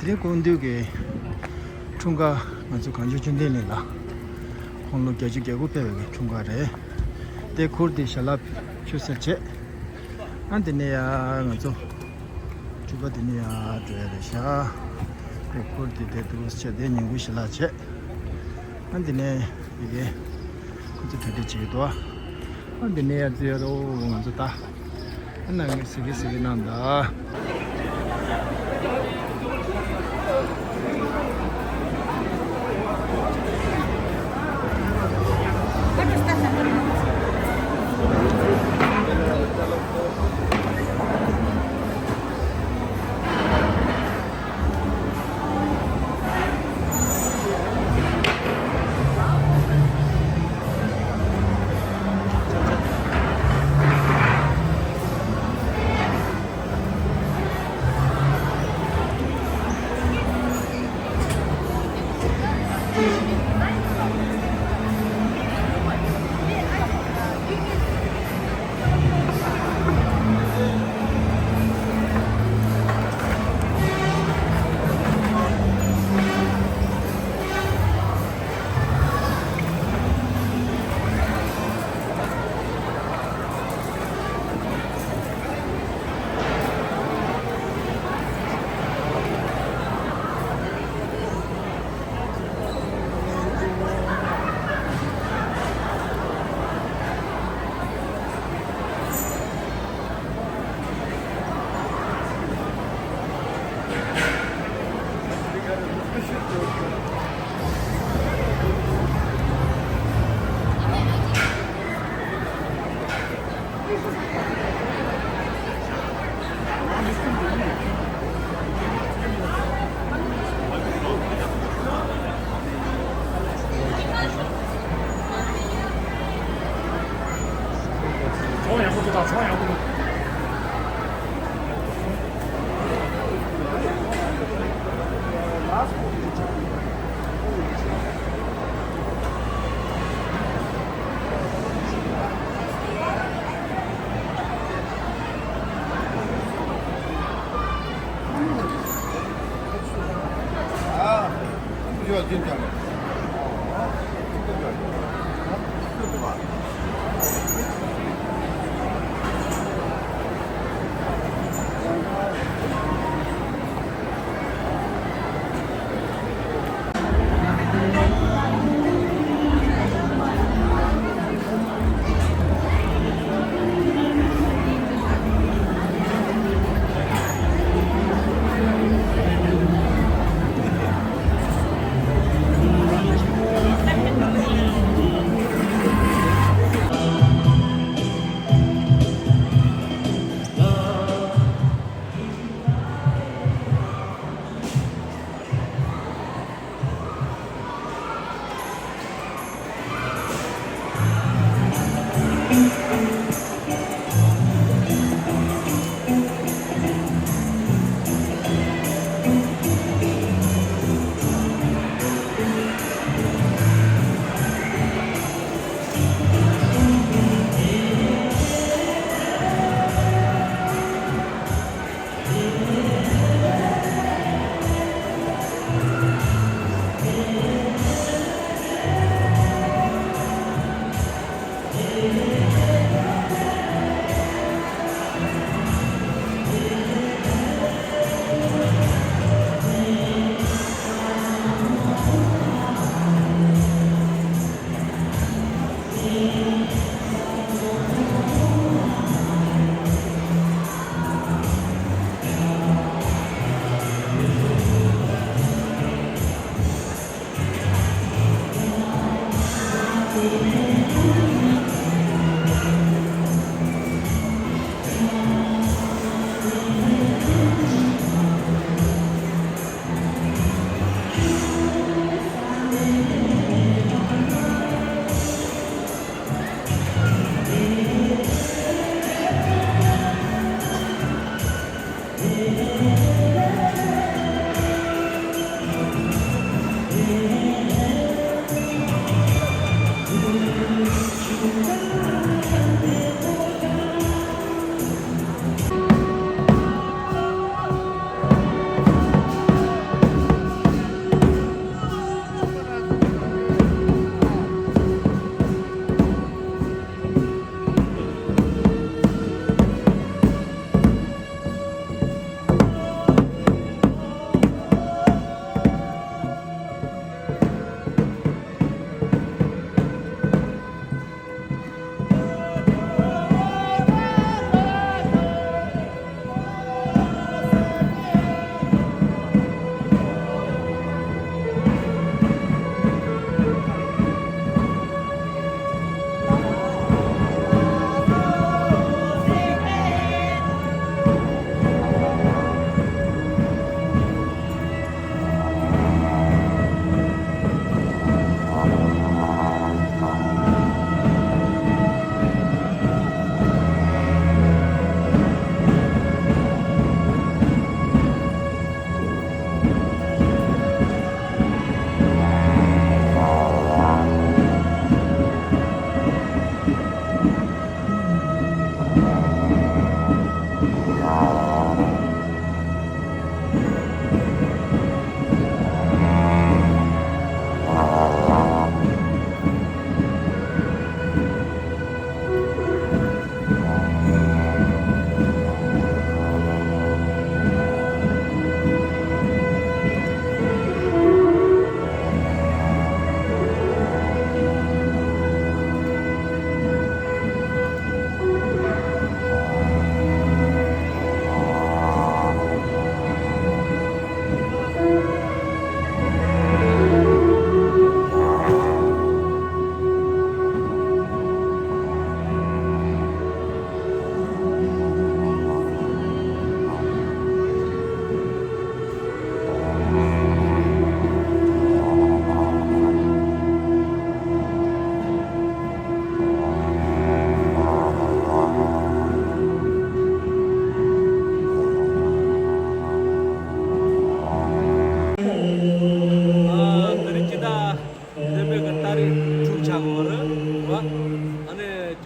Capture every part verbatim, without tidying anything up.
འདི་སྐུ་མདུན་གྱི་འཁྲུངས་སྐར་ང་ཚོ་གངས་ལྗོངས་བཅུད་ལྡན་གླིང་ལ་དགུང་ལོ་བརྒྱད་ཅུ་གྱ་དགུ་ཕེབས་པའི་འཁྲུངས་སྐར་རེད། དེ་ཁུར་དེ་ཞལ་ལག་མཆོད་སར་བྱས། ཨ་འདི་ནས་ཡ་ང་ཚོ་སྤྲུལ་པ་འདི་ནས་ཡ་འགྲོ་ཡ་རེད་ཤག་དེ་ཁུར་དེ་དེ་འདུག་བྱས་དེ་ཉིན་གུང་ཞལ་ལག་བྱས། ཨ་འདི་ནས་ཡི་གེ་ཁོ་ཚོ་གྲ་སྒྲིག་བྱེད་ཀྱི་འདུག་ཨ་འདི་ནས་ཡ་འཛུལ་ཡ་རོ་ང་ཚོ་ད། ཨ་ནང་གི་ཟི་གི་ཟི་གི་གནང་ད། ཚོང་ཡག་པོ་འདུག་ད་ཚོང་ཡག་པོ་འདུག་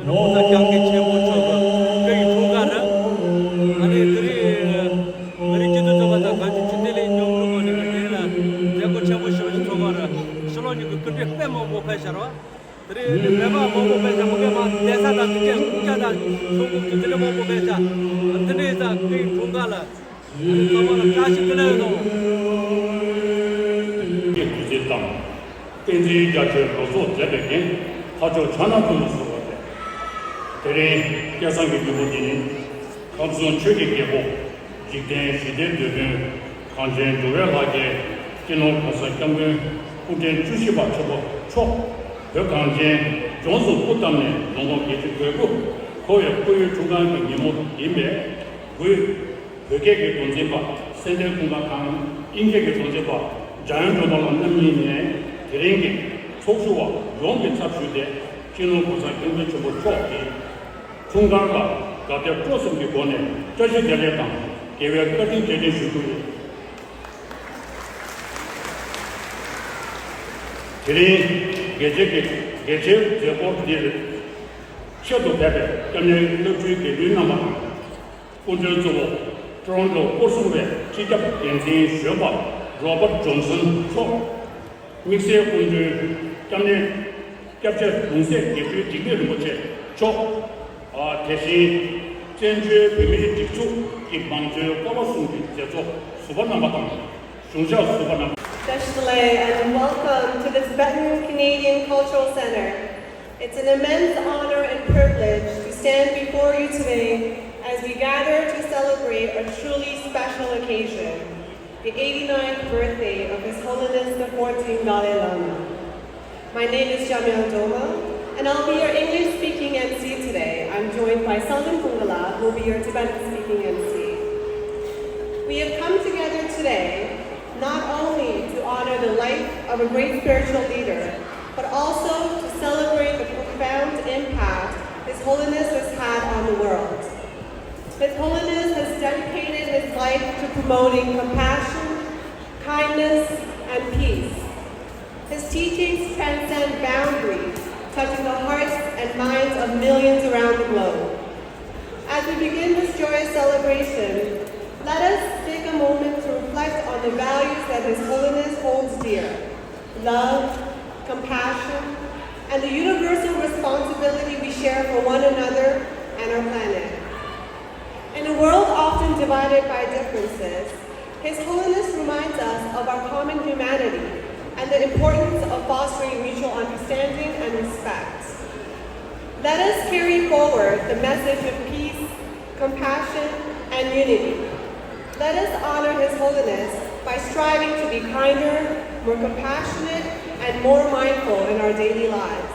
ད་སྐྱབས་མགོན་ཆེན་པོ་མཆོག་གི་སྐུ་ཡི་འཁྲུངས་སྐར་རེད། ཨ་ནི་དེ་རིང་མི་རིགས་སྤྱི་མཐུན་ཚོགས་པ་དང་གངས་ལྗོངས་ཆོས་ལྡན་གླིང་མཉམ་རུབ་ངོས་ནས་དེ་རིང་ལ་མཛད་སྒོ་ཆེན་པོ་ཞེ་པོ་ཞིག་ཚོགས་པ་རེད། ཕྱི་ལོགས་ནས་ཀྱི་སྐུ་མགྲོན་དཔེ་མང་པོ་ཕེབས་ཤག་རེད་བ། དེ་རིང་ནི་བོད་པ་མང་པོ་ཕེབས་ཤག་མི་རྒན་མང་བསྡད་ས་དང་དེ་གའི་སྐུ་རྒྱ་དང་ཚོགས་སྐུ་དེ་འདྲ་མང་པོ་ཕེབས་ཤག་དེ་འདྲའི་ས་སྐུའི་འཁྲུངས་སྐར་ལ། ཚང་མ་ལ་བཀྲ་ཤིས་བདེ་ལེགས་དང་། དུས་ཚོད་དང་། བསྟན་འཛིན་རྒྱ་ཆེའི་ལོ་ཚོགས་མཛད་པའི་རྐྱེན་ཕ་ཕྱོགས་ཕྱག་ན་རྡོ་ལ་གསོལ་བ་འདེབས། དེ་རིང་སྐལ་བཟང་གི་མྱུར་བ་འདི་ནི། ཁམས་གསུམ་ཆོས་ཀྱི་རྒྱལ་པོ། འཇིག་རྟེན་ཞི་བདེའི་འདོད་དོན། གངས་ཅན་འགྲོ་བའི་ལྷ་རྒྱལ། སྤྱི་ནོར་གོང་ས་སྐྱབས་མགོན་སྐུ་ཕྲེང་བཅུ་བཞི་པ་ཆེན་པོ་མཆོག་བོད་གངས་ཅན་ལྗོངས་སུ་སྐུ་བལྟམས་ནས་ལོ་ངོ་བརྒྱད་ཅུ་གྱ་དགུ་འཁོར་བའི་སྐུ་ཡི་འཁྲུངས་སྐར་གྱི་ཉིན་མོ་ཡིན་པས། དགུ། བོད་སྐད་ཀྱི་མདོ་འཛིན་པ་སེ་བན་ཀུན་དགའ་དང་། དབྱིན་སྐད་ཀྱི་མདོ་འཛིན་པ་འཇམ་དབྱངས་སྒྲོལ་མ་ལགས་རྣམ་གཉིས་ནས་དེ་རིང་གི་ཚོགས་ཞུགས་པ་ཡོངས་ཀྱི་ཚབ་ཞུས་ཏེ། སྤྱི་ནོར་གོང་ས་སྐྱབས་མགོན་ཆེན་པོ་མཆོག་གི་འཁྲུངས་སྐར་ལ་དགའ་དད་སྤྲོ་གསུམ་གྱི་སྒོ་ནས་བཀྲ་ཤིས་བདེ་ལེགས་དང་། རྒྱལ་བའི་བཀའ་དྲིན་རྗེས་དྲན་ཞུ་རྒྱུ་ཡིན། དེ་རིང་རྒྱལ་སྤྱིའི་རྒྱལ་སྤྱིའི་མཛད་སྒོ་འདིར་ཆེད་དུ་ཕེབས་པའི་སྐྱབས་གནས་བླ་སྤྲུལ་དགེ་འདུན་རྣམ་པ་དང་། སྐུ་མགྲོན་གཙོ་བོ། ཊོ་རོན་ཊོ་སྐོར་སྲུང་བའི་སྤྱི་ཁྱབ་འགན་འཛིན་གཞོན་པ་རོ་བར་ཇོན་སན་མཆོག་དམིགས་བསལ་སྐུ་མགྲོན། སྐྱབས་གནས། སྐྱབས་རྗེ་གདུང་སྲས་དགེ་ཕྲུག་འཇིགས་མེད་རིན་པོ་ཆེ་མཆོག་ཨ། དེ་བཞིན། བཙན་བྱོལ་བོད་མིའི་སྒྲིག་འཛུགས་ཀྱི་མང་གཙོའི་ཀ་བ་གསུམ་གྱི་མཛད་གཙོ་ཟུར་པ་རྣམ་པ་དང་། གཞུང་ཞབས་ཟུར་པ་རྣམ་པ། Dashley and welcome to the Tibetan Canadian Cultural Centre. It's an immense honor and privilege to stand before you today as we gather to celebrate a truly special occasion, the eighty-ninth birthday of His Holiness the fourteenth Dalai Lama. My name is Jamyang Doma, and I'll be your English-speaking M C today. I'm joined by Selden Kungala, who will be your Tibetan-speaking M C. We have come together today not only to honor the life of a great spiritual leader, but also to celebrate the profound impact His Holiness has had on the world. His Holiness has dedicated his life to promoting compassion, kindness, and peace. His teachings transcend boundaries, touching the hearts and minds of millions around the globe. As we begin this joyous celebration, let us take a moment to reflect on the values that His Holiness holds dear: love, compassion, and the universal responsibility we share for one another and our planet. In a world often divided by differences, His Holiness reminds us of our common humanity and the importance of fostering mutual understanding and respect. Let us carry forward the message of peace, compassion, and unity. Let us honor His Holiness by striving to be kinder, more compassionate, and more mindful in our daily lives.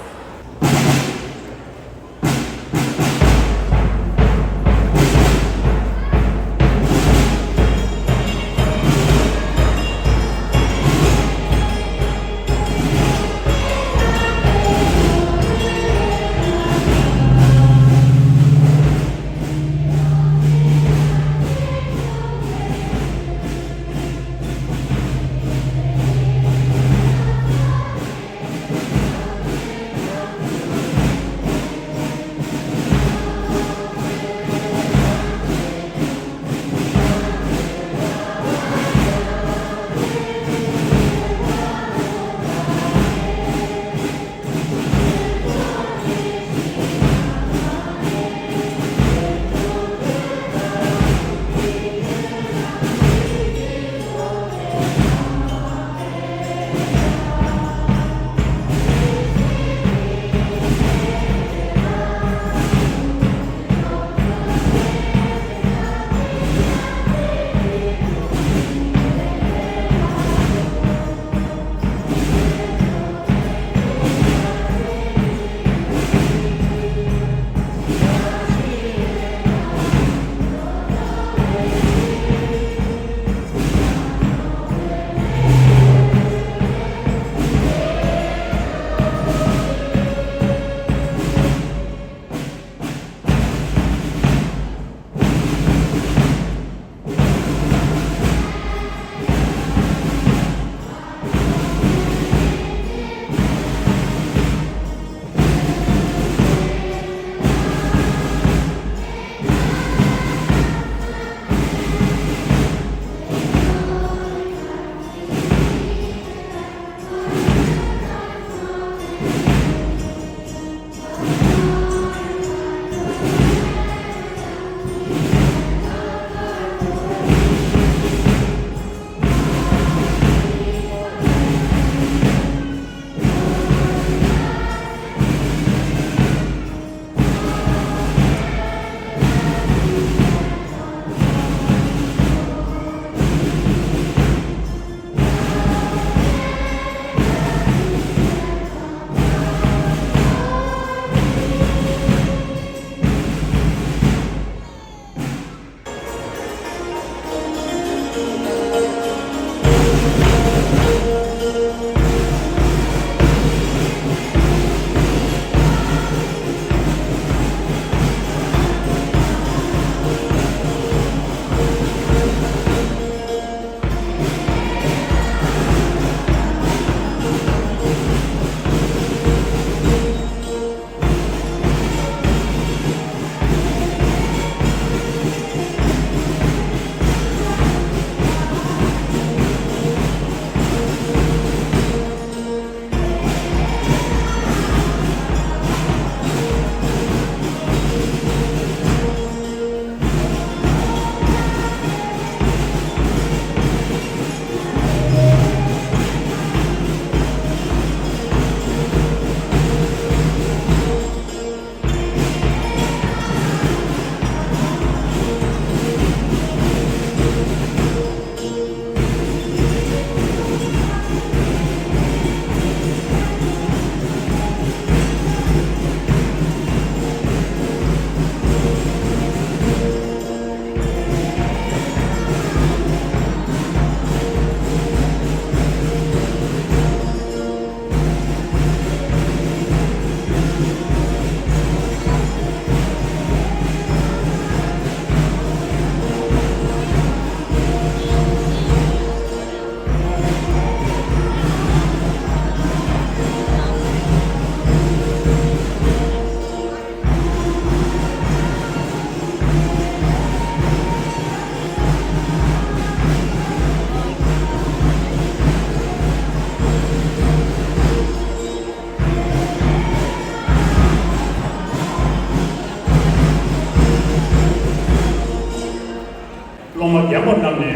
ཐོག་མར་རྒན་པ་རྣམས་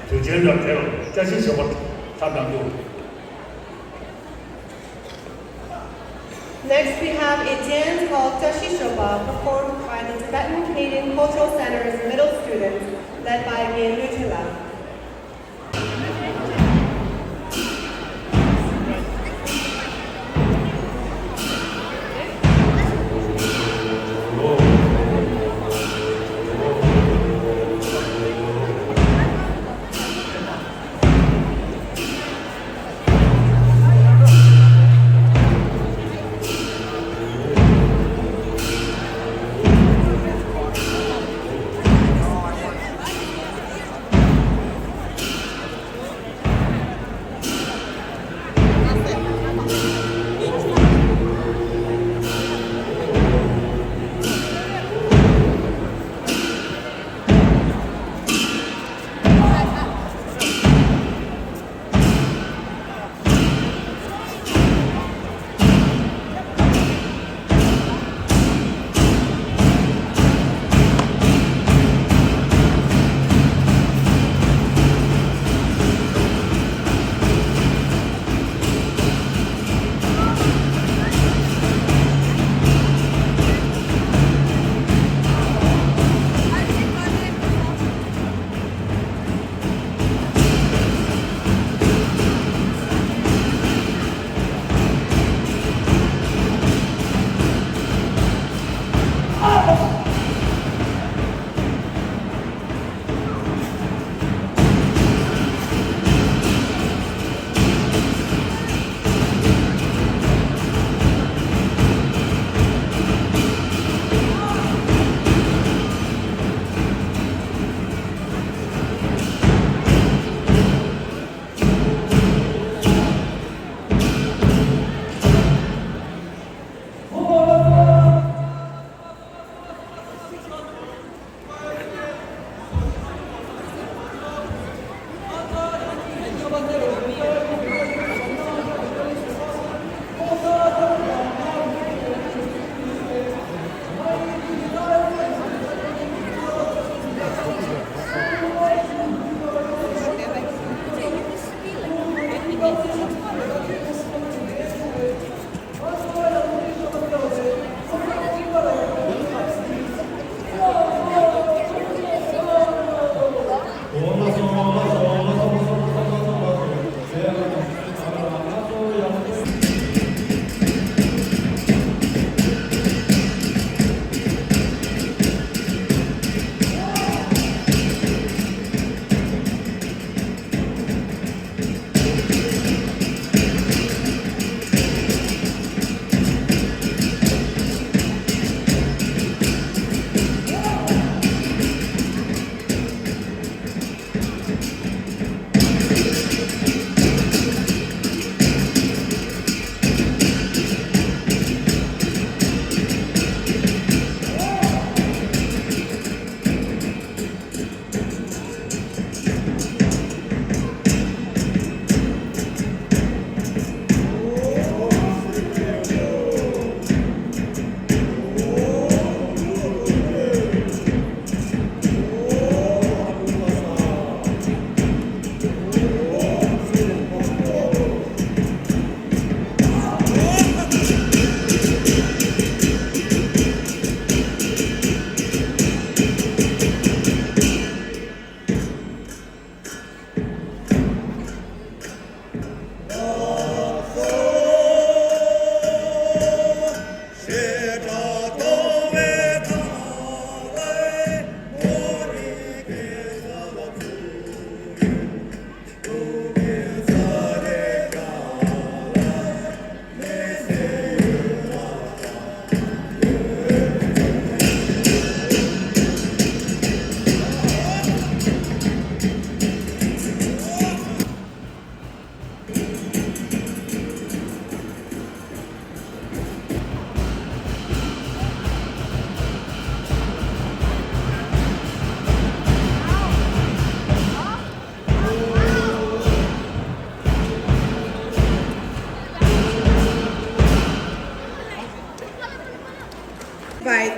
ནས་དུས་ཆེན་དང་འབྲེལ་བའི་བཀྲ་ཤིས་ཞོགས་པ་འཁྲབ་གནང་འདུག Next, we have a dance called Jashi Shoba, performed by the Tibetan Canadian Cultural Center's middle students, led by Nge Nutula.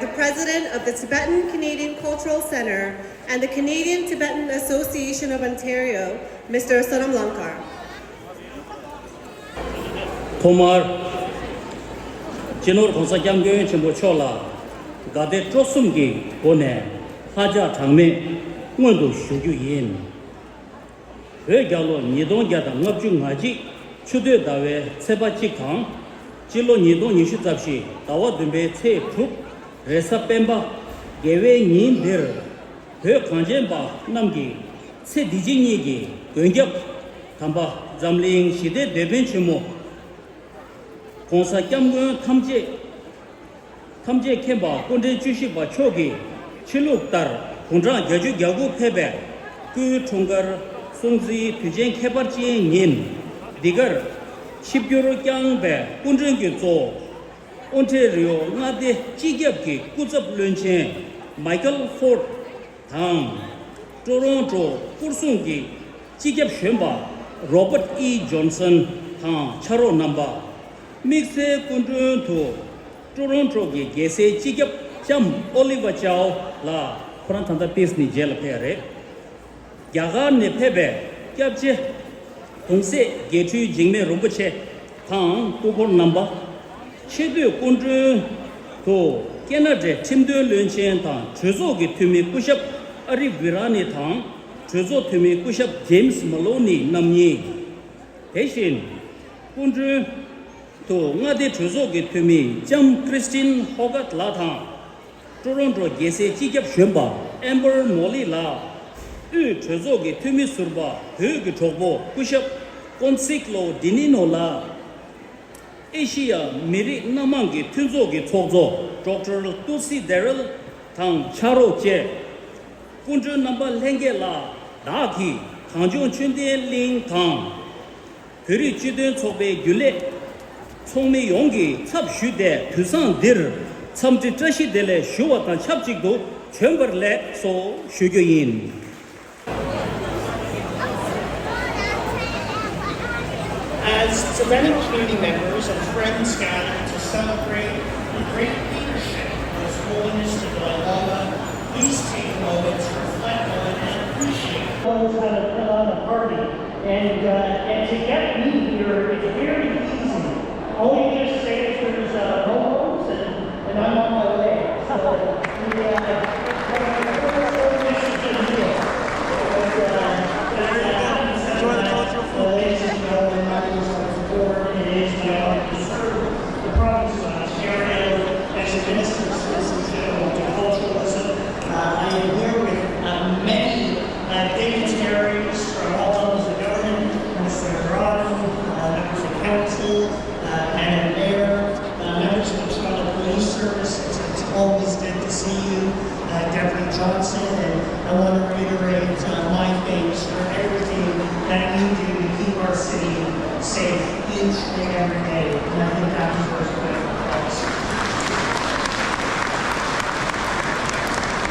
The president of the Tibetan Canadian Cultural Centre and the Canadian Tibetan Association of Ontario, Mister Sonam Lamkar. ཐོག་མར་སྤྱི་ནོར་༸གོང་ས་༸སྐྱབས་མགོན་ཆེན་པོ་མཆོག་ལ་དགའ་དད་སྤྲོ་གསུམ་གྱི་སྒོ་ནས་ལྷག་བཅག་གྲངས་མེད་སྔོན་དུ་ཞུ་རྒྱུ་ཡིན། བོད་རྒྱལ་ལོ་ཉིས་སྟོང་བརྒྱ་དང་ལྔ་བཅུ་ང་གཅིག་ཆུ་སྟོད་ཟླ་བའི་ཚེས་པ་གཅིག་དང་། སྤྱི་ལོ་ཉིས་སྟོང་ཉི་ཤུ་རྩ་བཞི་ཟླ་བ་བདུན་པའི་ཚེས་དྲུག་རེས་གཟའ་སྤེན་པ་དགེ་བའི་ཉིན་འདིར། བོད་གངས་ཅན་པ་རྣམས་ཀྱི་ཚེ་འདི་ཕྱི་གཉིས་ཀྱི་མགོན་སྐྱབས་དམ་པ་འཛམ་གླིང་ཞི་བདེའི་དེད་དཔོན་ཆེན་མོ་༸གོང་ས་༸སྐྱབས་མགོན་ཐམས་ཅད་ཐམས་ཅད་མཁྱེན་པ་སྐུ་ཕྲེང་བཅུ་བཞི་པ་མཆོག་གི་ཆོས་ལུགས་ལྟར་དགུང་གྲངས་བརྒྱད་ཅུ་གྱ་དགུ་ཕེབས་པའི་སྐུའི་འཁྲུངས་སྐར་སྲུང་བརྩིའི་དུས་ཆེན་ཁྱད་པར་ཅན་ཉིན་འདི་གར་ཆིབས་བསྒྱུར་བསྐྱངས་པའི་སྐུ་མགྲོན་གྱི་གཙོ་བོ་ཨོན་ཊེ་རི་ཡོ་མངའ་སྡེ་སྤྱི་ཁྱབ་ཀྱི་སྐུ་ཚབ་བློན་ཆེན་མའི་ཀལ་ཧྥོར་ཌི་དང་། ཊོ་རོན་ཊོ་སྐོར་སྲུང་གི་སྤྱི་ཁྱབ་གཞོན་པ་རོ་བརྟ་ཨི་ཇོན་སན་དང་ཕྱག་རོགས་རྣམ་པ། དམིགས་བསལ་སྐུ་མགྲོན་དུ་ཊོ་རོན་ཊོ་གི་རྒྱལ་སའི་སྤྱི་ཁྱབ་ལྕམ་ཨོ་ལི་ཝ་ཅའོ་ལགས། ཁོ་རང་ད་ལྟ་ཕིས་ནས་རྗེས་ལ་ཕེབས་ཡ་རེད། རྒྱ་གར་ནས་ཕེབས་པའི་སྐྱབས་རྗེ་གདུང་སྲས་དགེ་ཕྲུག་འཇིགས་མེད་རིན་པོ་ཆེ་དང་སྐུ་འཁོར་རྣམ་པ། ཆེས་མཐོའི་སྐུ་མགྲོན་དུ་ཀེ་ན་ཌའི་ཁྲིམས་དོན་བློན་ཆེན་དང་གྲོས་ཚོགས་ཀྱི་འཐུས་མི་སྐུ་ཞབས་ཨ་རི་ཝི་ར་ནི་དང་གྲོས་ཚོགས་འཐུས་མི་སྐུ་ཞབས་ཇེམ་སི་མ་ལོ་ནི་རྣམ་གཉིས། དེ་བཞིན་སྐུ་མགྲོན་དུ་མངའ་སྡེ་གྲོས་ཚོགས་ཀྱི་འཐུས་མི་ལྕམ་ཀྲིས་ཏིན་ཧོ་གྷར་ལགས་དང་། ཊོ་རོན་ཊོ་རྒྱལ་སའི་སྤྱི་ཁྱབ་གཞོན་པ་ཨེམ་བར་མོ་ལི་ལགས། དབུས་གྲོས་ཚོགས་ཀྱི་འཐུས་མི་ཟུར་པ་བོད་ཀྱི་གྲོགས་པོ་སྐུ་ཞབས་ཀོན་སིག་ལོ་ཌི་ནི་ནོ་ལགས། ཨེ་ཤི་ཡ་མི་རིགས་སྣ་མང་གི་མཐུན་ཚོགས་ཀྱི་ཚོགས་གཙོ་ཌོག་ཊར་ཏུ་སི་དེ་རལ་དང་ཕྱག་རོགས་བཅས། སྐུ་མགྲོན་རྣམ་པ་ལྷན་རྒྱས་ལགས། བདག་གིས་གངས་ལྗོངས་ཆོས་ལྡན་གླིང་དང་། བོད་རིགས་སྤྱི་མཐུན་ཚོགས་པའི་རྒྱུན་ལས་ཚོགས་མི་ཡོངས་ཀྱི་ཚབ་ཞུས་ཏེ། དུས་བཟང་འདིར་འཚམས་འདྲི་བཀྲ་ཤིས་བདེ་ལེགས་ཞུ་བ་དང་ཆབས་ཅིག་ཏུ་བྱོན་པར་ལེགས་སོ་ཞུ་རྒྱུ་ཡིན། As Tibetan community members and friends gather to celebrate the great leadership of His Holiness the Dalai Lama, please take a moment to reflect on and appreciate. Always had to put on a party, and, uh, and to get me here, it's very easy. All you just say is there's, uh, momos and, and I'm on my way. So, yeah. Enjoy the cultural food. Ladies and gentlemen, my name is Lawrence Ford, and it is my honor to serve the province of Ontario as the Minister of Citizenship and Multiculturalism. Uh, I am here with, uh, many, uh, dignitaries from all levels of government, Minister Hirano, uh, members of council, uh, Madam Mayor, uh, members of the Toronto Police Service. It's, it's always good to see you, uh, Deputy Johnson, and I want to reiterate, uh, my thanks for everything that you do to keep our city safe each and every day, and I think that deserves a round of applause.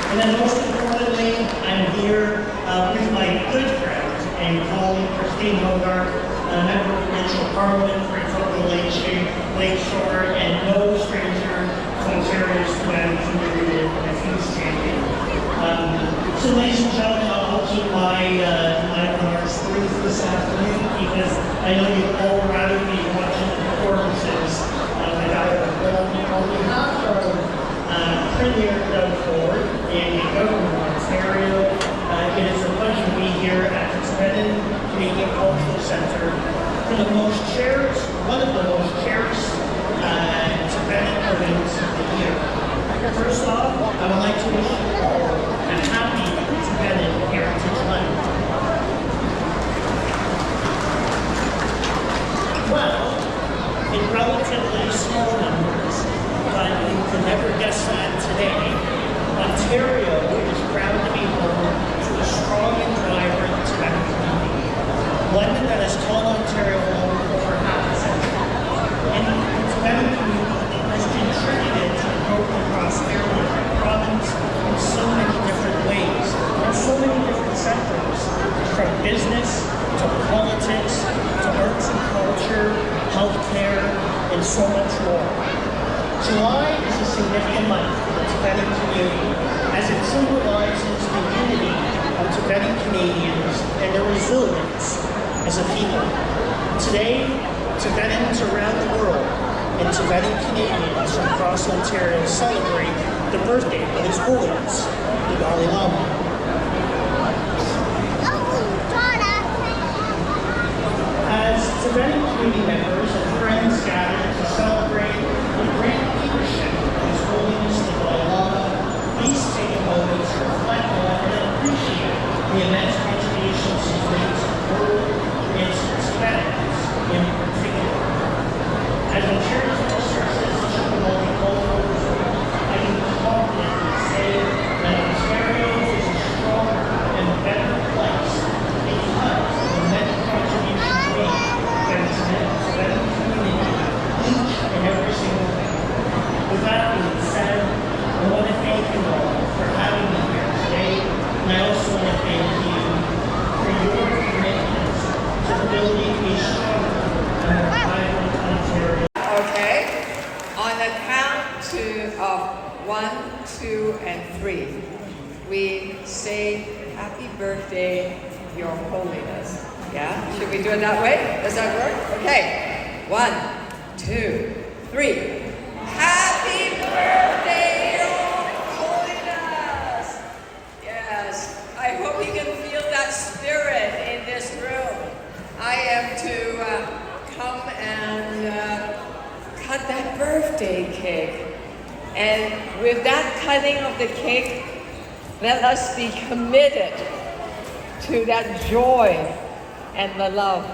And then most importantly, I'm here, uh, with my good friend and colleague Christine Hogarth, a member of provincial parliament for Etobicoke Lake Shore, Lake Shore, and no stranger to Ontario's Tibetan community and its champion. Um, so, ladies and gentlemen, I'll, I'll keep my, uh, my remarks brief this afternoon because I know you'd all rather be watching the performances, uh, that I have done. On behalf of, uh, Premier Doug Ford and the Government of Ontario, uh, it is a pleasure to be here at the Tibetan Canadian Cultural Centre for the most cherished, one of the most cherished, uh, Tibetan events of the year. First off, I would like to wish you all a happy Tibetan Heritage Month. Well, in relatively small numbers, but you could never guess that today, Ontario is proud to be home to a strong and vibrant Tibetan community, one that has called Ontario home for over half a century. And the Tibetan community has contributed to the growth and prosperity of our province in so many different ways, in so many different sectors, from business to politics to arts and culture, healthcare, and so much more. July is a significant month for the Tibetan community, as it symbolizes the unity of Tibetan Canadians and their resilience as a people. Today, Tibetans around the world and Tibetan Canadians from across Ontario celebrate the birthday of His Holiness, the Dalai Lama. As Tibetan community members and friends gather to celebrate the great leadership of His Holiness the Dalai Lama, please take a moment to reflect on and appreciate the immense contributions he's made to the world and to Tibetans in particular. As Ontario's most successful multicultural resort, I can confidently say that Ontario is a stronger and better place because of the many contributions made by the Tibetan community each and every single day. With that being said, I want to thank you all for having me here today, and I also want to thank you for your commitment to building a stronger and more vibrant Ontario. Okay. On the count to, of one, two, and three, we say happy birthday, Your Holiness. Yeah? Should we do it that way? Does that work? Okay. One, two, three. Happy birthday, Your Holiness! Yes, I hope you can feel that spirit in this room. I am to uh, come and uh, cut that birthday cake. And with that cutting of the cake, let us be committed to that joy and the love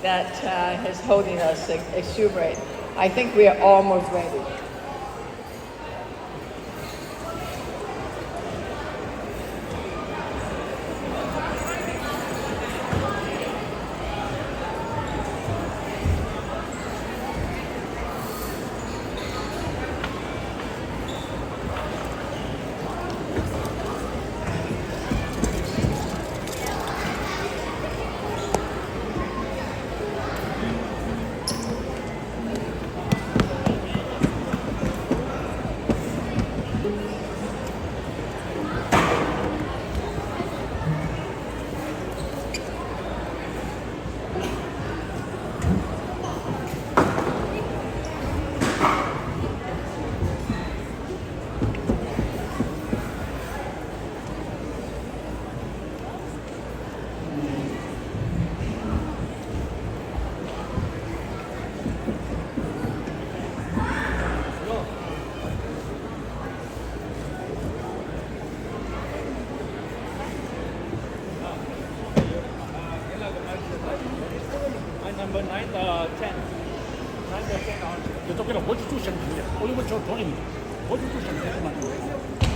that uh, His Holiness exuberate. I think we are almost ready. My number nine, uh, ten. Nine or ten, uh, you're talking about what you do, Shanti. Only what you're doing. What you do, Shanti.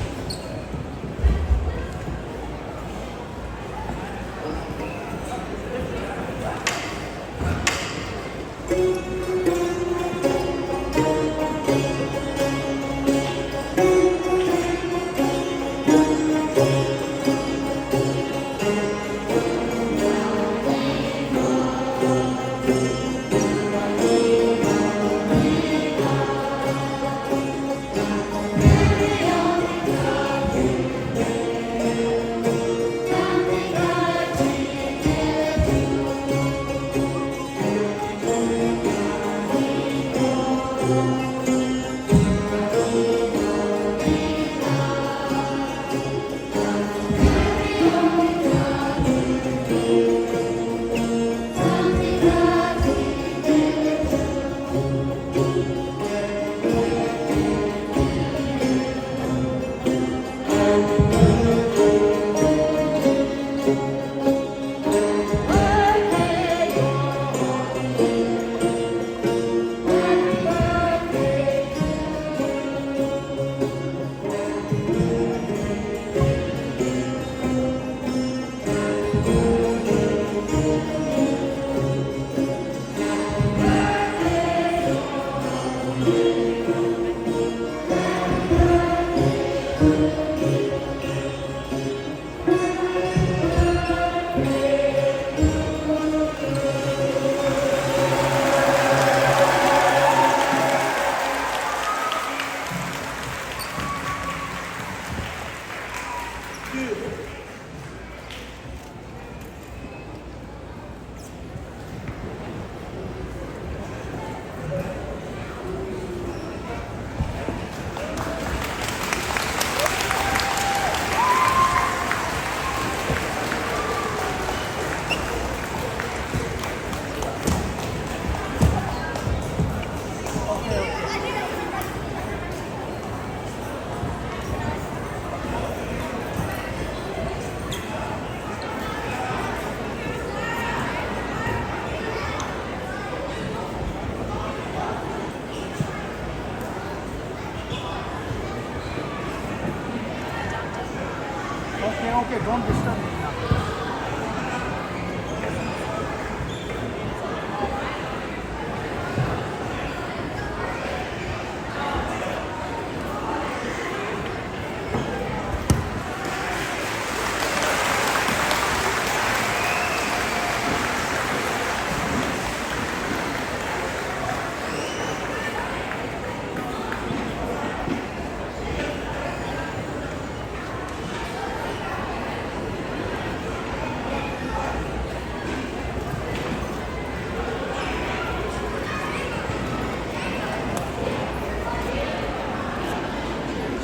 Okay, don't disturb me.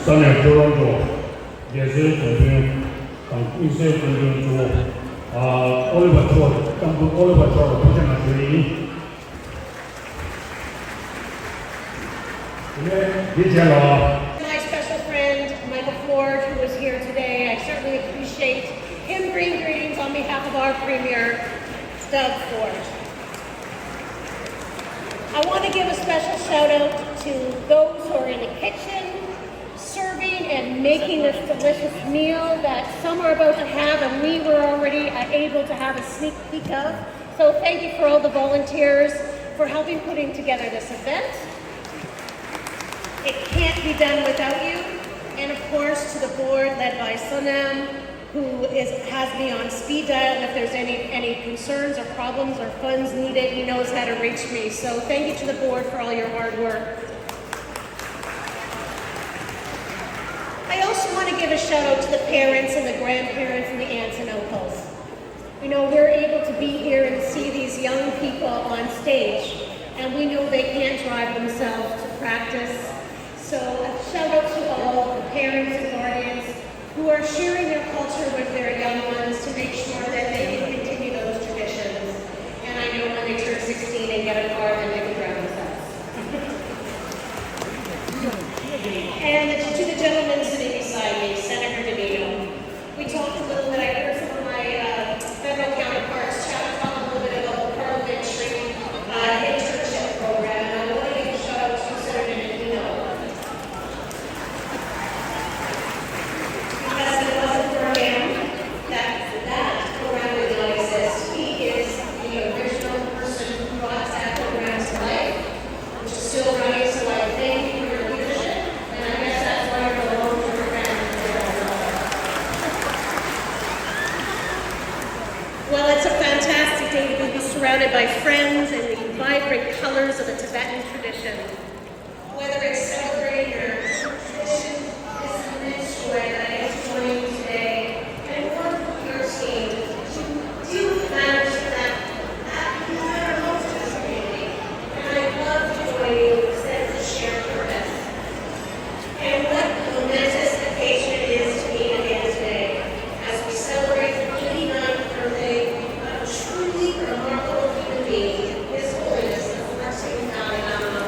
ས་གནས་ཀྲོ་རོན་ཀྲོ་རྒྱལ་སའི་དགོན་དཔོན་དང་དམིགས་བསལ་དགོན་དཔོན་གཙོ་བོ་ཨ་ཨོ་ལི་བ་མཆོག་ལ་སྐྱབས་མགོན་ཨོ་ལི་བ་མཆོག་ལ་ཐུགས་རྗེ་གནང་ཞུ་ཡི་ཡིན། དེ་ནས་འདི་རྗེས་ལ། My special friend, Michael Ford, who is here today, I certainly appreciate him bringing greetings on behalf of our Premier, Doug Ford. I want to give a special shout out to those who are in the kitchen, serving and making this delicious meal that some are about to have and we were already uh, able to have a sneak peek of. So thank you for all the volunteers for helping putting together this event. It can't be done without you. And of course, to the board led by Sonam, who is, has me on speed dial. If there's any, any concerns or problems or funds needed, he knows how to reach me. So thank you to the board for all your hard work. I also want to give a shout out to the parents and the grandparents and the aunts and uncles. You know, we're able to be here and see these young people on stage, and we know they can't drive themselves to practice. So a shout out to all the parents and guardians who are sharing their culture with their young ones to make sure that they can continue those traditions. And I know when they turn sixteen and get a car, then they can drive themselves. And to the gentleman sitting beside me, Senator DeVito, we talked a little bit, I heard some of my uh, federal counterparts chat, talk a little bit about the parliamentary uh, internship program, and I want to give a shout out to Senator DeVito. Because if it wasn't for him, that, that program would not exist. He is the original person who brought that program to life, which is still running, so I thank you for your leadership, and I guess that's why you're the long-term president. Well, it's a fantastic day to be surrounded by friends and the vibrant colors of the Tibetan tradition. Whether it's celebrating your tradition, this immense joy that I get to join you today, and work with your team to do the management that you have a community. And I'd love to join you in this sense of shared purpose. And what a momentous occasion it is to meet again today as we celebrate the eighty-ninth birthday of a truly remarkable human being, His Holiness the fourteenth Dalai Lama.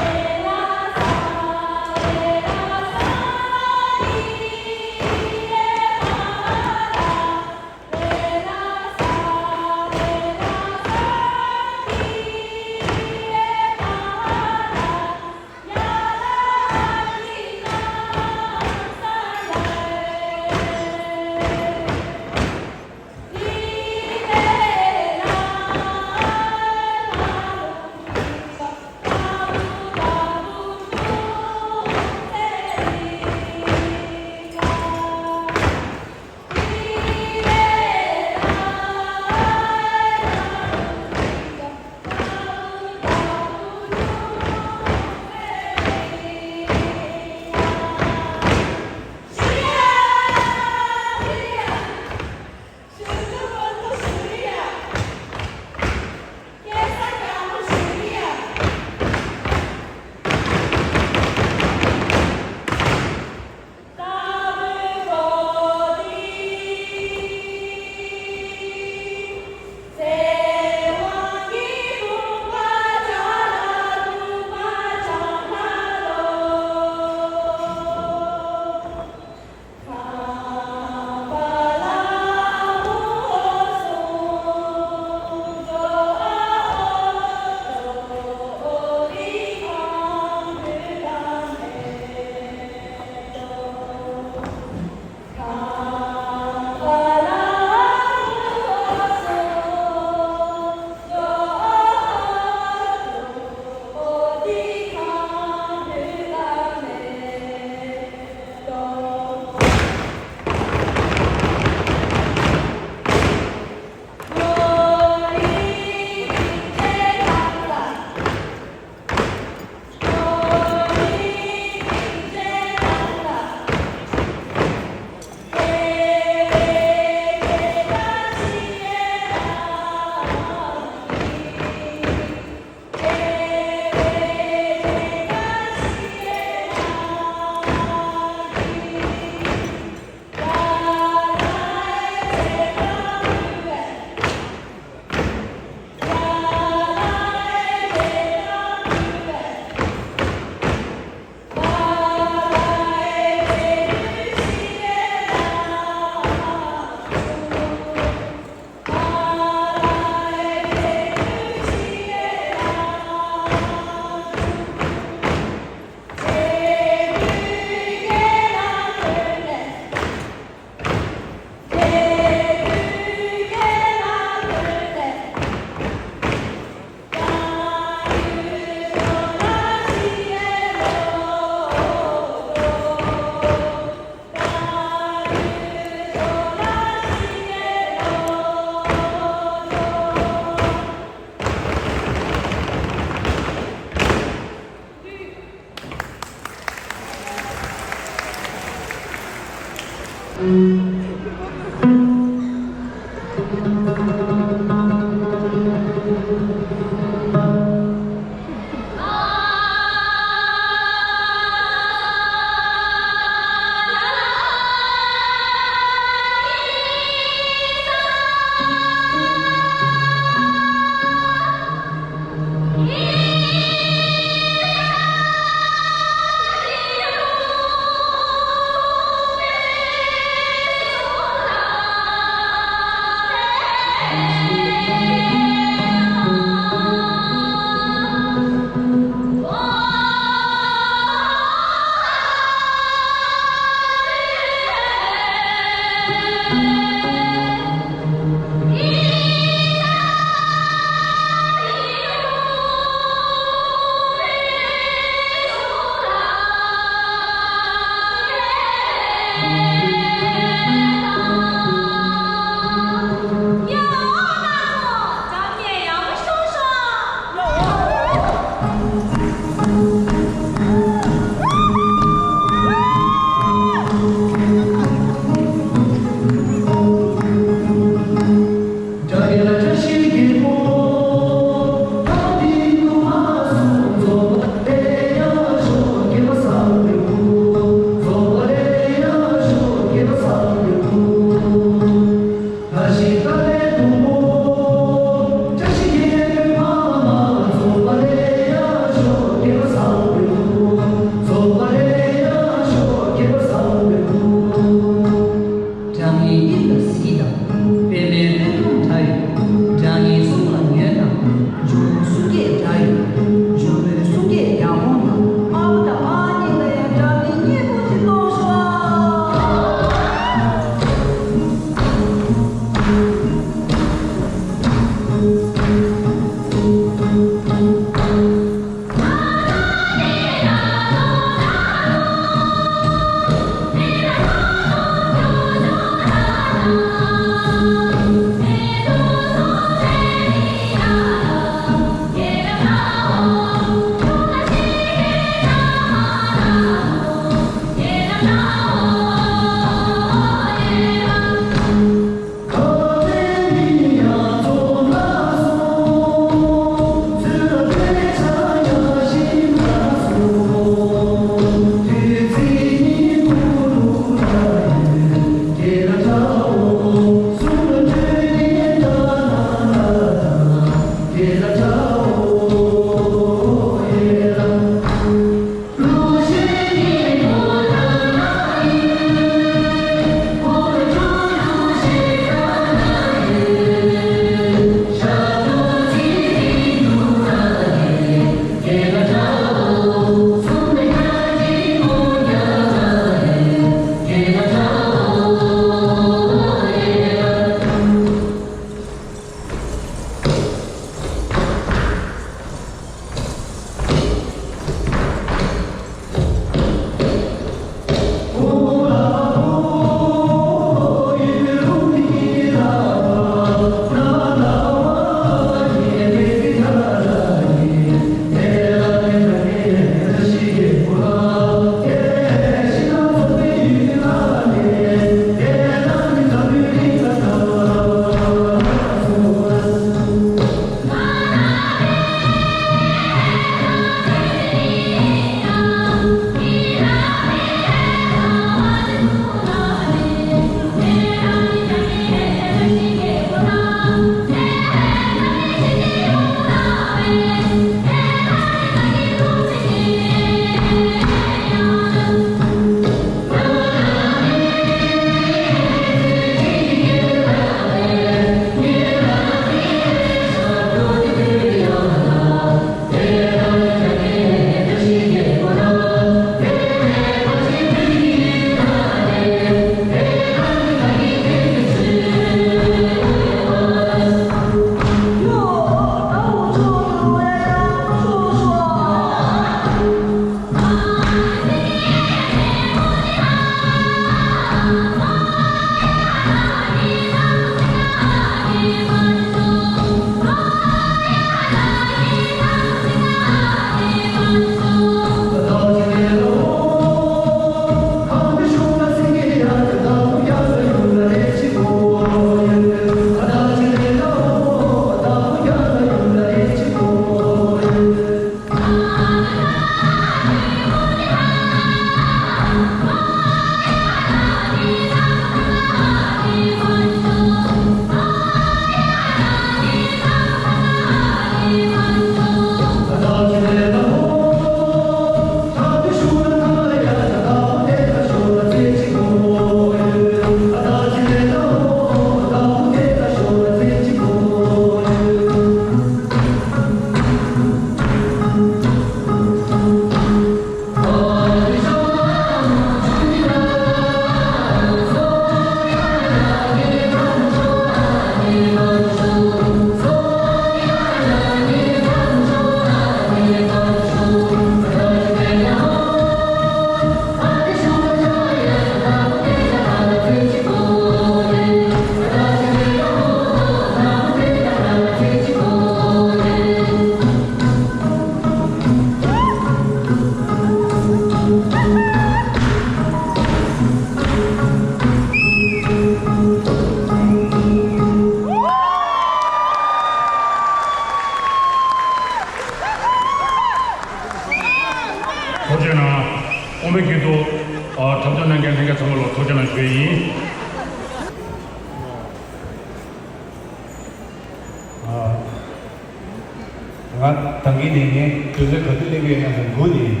ང་ད་གིན་ནས་ངས་དུས་ཚོད་ག་དུས་སླེབས་ཀྱི་ཡོད་ན་ཟེར་སྒུག་བསྡད་ཡིན།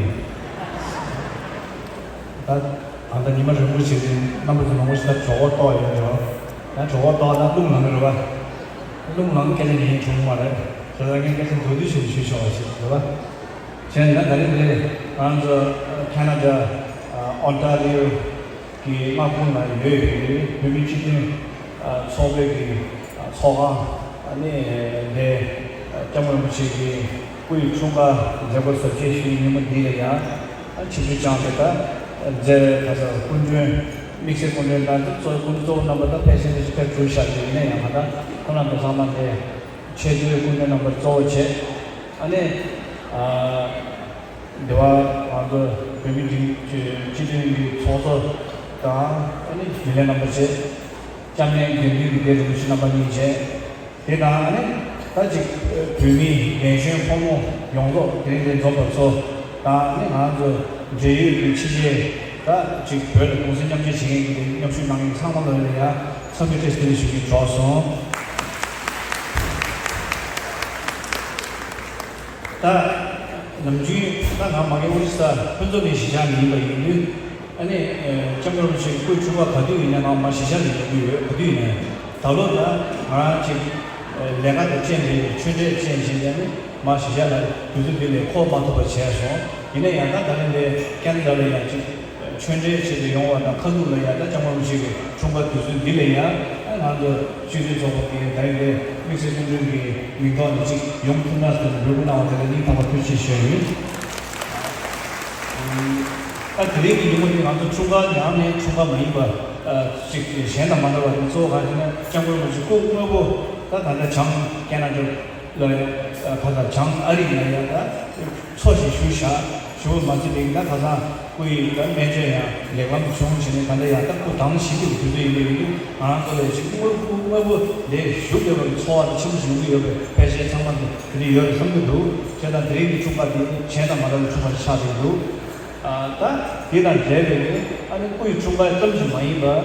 ད་ད་ལྟ་ཉི་མ་རིང་པོ་ཞིག་རིང་རྣམ་པ་ཚོ་མང་པོ་ཞིག་ད་གྲོད་ཁོག་ལྟོགས་ཡོད་རེད་བ། ད་གྲོད་ཁོག་ལྟོགས་ན་རླུང་ལངས་རེད་བ། རླུང་ལངས་སྐད་ཆ་ཉན་བྱུང་མ་རེད། དེ་ལ་ངས་སྐད་ཆ་མདོར་བསྡུས་ཤིག་ཞུས་ཆོག་པ་ཞིག་རེད་བ། བྱས་ན་ད་རིང་འདིར་ང་ཚོ་ཁ་ན་ཌ་ཨོན་ཊ་རི་ཡོ་གི་མངའ་ཁོངས་ན་ཡོད་པའི་བོད་མི་སྤྱི་མཐུན་ཚོགས་པའི་གི་ཚོགས་ཁང་ནས་འདིར་སྐྱབས་མགོན་རིན་པོ་ཆེ་གི་སྐུའི་འཁྲུངས་སྐར་མཛད་སྒོ་གཟབ་རྒྱས་ཞུ་བའི་ཉིན་མོ་འདི་ལ་ཡང་ཆིབས་བསྒྱུར་བསྐྱངས་ཏེ་ད་མཛད་ད་ལྟ་སྐུ་མགྲོན་དམིགས་བསལ་སྐུ་མགྲོན་དང་གཙོ་བོ་སྐུ་མགྲོན་གཙོ་བོ་རྣམ་པ་དང་ཕལ་ཆེར་ཕེབས་གྲུབ་ཤག་ཅིག་ཡིན་ན་ཡང་མ་ད་ཁོ་རང་ཚོ་ཚང་མ་འདི་ཆེས་མཐོའི་སྐུ་མགྲོན་རྣམ་པ་གཙོ་བོ་བྱས། ཨ་ནི། འདི་བ་ང་ཚོ་བོད་མི་སྒྲིག་སྤྱི་མཐུན་གྱི་ཚོགས་གཙོ་དང་ཨ་ནི་རྒྱུན་ལས་རྣམ་པ་བཅས། སྐྱབས་གནས་དགེ་འདུན་གྱི་སྡེ་རིན་པོ་ཆེ་རྣམ་པ་གཉིས་བཅས། དེ་དང་ཨ་ནི་ད་ཅིག་བོད་མིའི་རྒན་གཞོན་ཕོ་མོ་ཡོངས་རྫོགས་དེ་རིང་འདིར་འཛོམས་པ་ཚོ་དང་ཨ་ནི་ང་ཚོ་འབྲེལ་ཡོད་ཀྱི་ཕྱི་རྒྱལ་ད་ཅིག་བོད་ལ་གུང་སེང་མཉམ་སྤྱོད་བྱེད་མཁན་གྱི་མཉམ་ཞུགས་གནང་མཁན་ཚང་མ་ལ་ཡང་འཚམས་འདྲི་བཀྲ་ཤིས་བདེ་ལེགས་ཞུ་རྒྱུ་གྲོགས་སོང་། ད་ནམ་རྒྱུན་ད་ང་མ་གི་ཨོ་རི་ས་ཕུན་ཚོགས་གླིང་གཞིས་ཆགས་ནས་ཡིན་པ་ཡིན་དུས་ཨ་ནི་སྐྱབས་མགོན་རིན་པོ་ཆེའི་སྐུའི་འཁྲུངས་སྐར་ག་དུས་ཡིན་ན་ང་མ་གཞིས་ཆགས་ནས་ཡོང་གི་ཡོད། ག་དུས་ཡིན་ན་ད་ལོ་ད་ང་རང་ཅིག་ལས་ཀ་དང་རྐྱེན་པས་ཆོས་འབྲེལ་རྐྱེན་བྱས་ནས་ནི་མ་གཞིས་ཆགས་ལ་དུས་ཚོད་འདི་ལས་འཁོར་མ་ཐུབ་པ་བྱས་སོང་། ཡིན་ན་ཡང་ད་ད་རིང་འདི་ཁེ་ན་ཌ་ལ་ཡང་ཅིག་ཆོས་འབྲེལ་བྱེད་དུ་ཡོང་བ་དང་ཁ་ཐུག་ལ་ཡང་ད་སྐྱབས་མགོན་རིན་པོ་ཆེ་གི་འཁྲུངས་སྐར་དུས་ཚོད་འདི་ལ་ཡང་ང་ཚོ་སྤྱི་འཐུས་ཚོགས་པ་གི་ད་རིང་འདི་དམིགས་བསལ་སྐུ་མགྲོན་གྱི་མིང་ཐོག་ནས་ཅིག་ཡོང་ཐུབ་ན་ཟེར་ནས་འབོད་སྐུལ་གནང་བ་དེ་ལ་སྙིང་ཐག་པ་ཐུགས་རྗེ་ཆེ་ཞུ་ཡ་ཡིན། ད་དེ་རིང་གི་ཉིན་མོ་འདི་ང་ཚོ་འཁྲུངས་སྐར་ཡང་ནས་འཁྲུངས་སྐར་མ་ཡིན་པ་ཅིག་གཞན་དང་མ་འདྲ་བ་འདི་གཙོ་བོ་གང་ཞེ་ན་སྐྱབས་མགོན་རིན་པོ་ཆེ་སྐུ་དངོས་པོ་ད་ད་ལྟ་བྱང་ཁེ་ན་ཌ་ལ་ད་ལྟ་བྱང་ཨ་རི་ལ་ཡང་ད། འཚོ་ཞིང་བཞུགས་བཞག་ཞུ་བ་མ་ཟད་པའི་ད་ཁ་སང་སྐུ་ཡི་ད་སྨན་བཅོས་ཡང་ལེགས་ལམ་བྱུང་བྱས་ནས་ད་ལྟ་ཡང་ད་སྐུ་དྭངས་ཤིང་སྐྱིད་པའི་དུས་ཚོད་ཡིན་པ་ཡིན་དུས་ང་རང་ཚོ་ལས་ཅིག་དངོས་པོ་དངོས་པོ་ལས་ཞུགས་ཡོད་པའི་ཚོར་བ་དེ་ཆེན་པོ་ཞིག་ཡོང་གི་ཡོད་པའི་ཕལ་ཆེར་ཚང་མ་དེ་དེ་འདྲ་ཡོད་རེད་བསམ་གྱི་འདུག་བྱས་ཙང་དེ་རིང་གི་འཁྲུངས་སྐར་འདི་གཞན་དང་མ་འདྲ་བའི་འཁྲུངས་སྐར་ཞིག་ཆགས་བསྡད་ཀྱི་འདུག་ད་དེ་དང་འབྲེལ་བའི་ཨ་ནི་སྐུ་ཡི་འཁྲུངས་སྐར་ཙམ་ཞིག་མ་ཡིན་པར་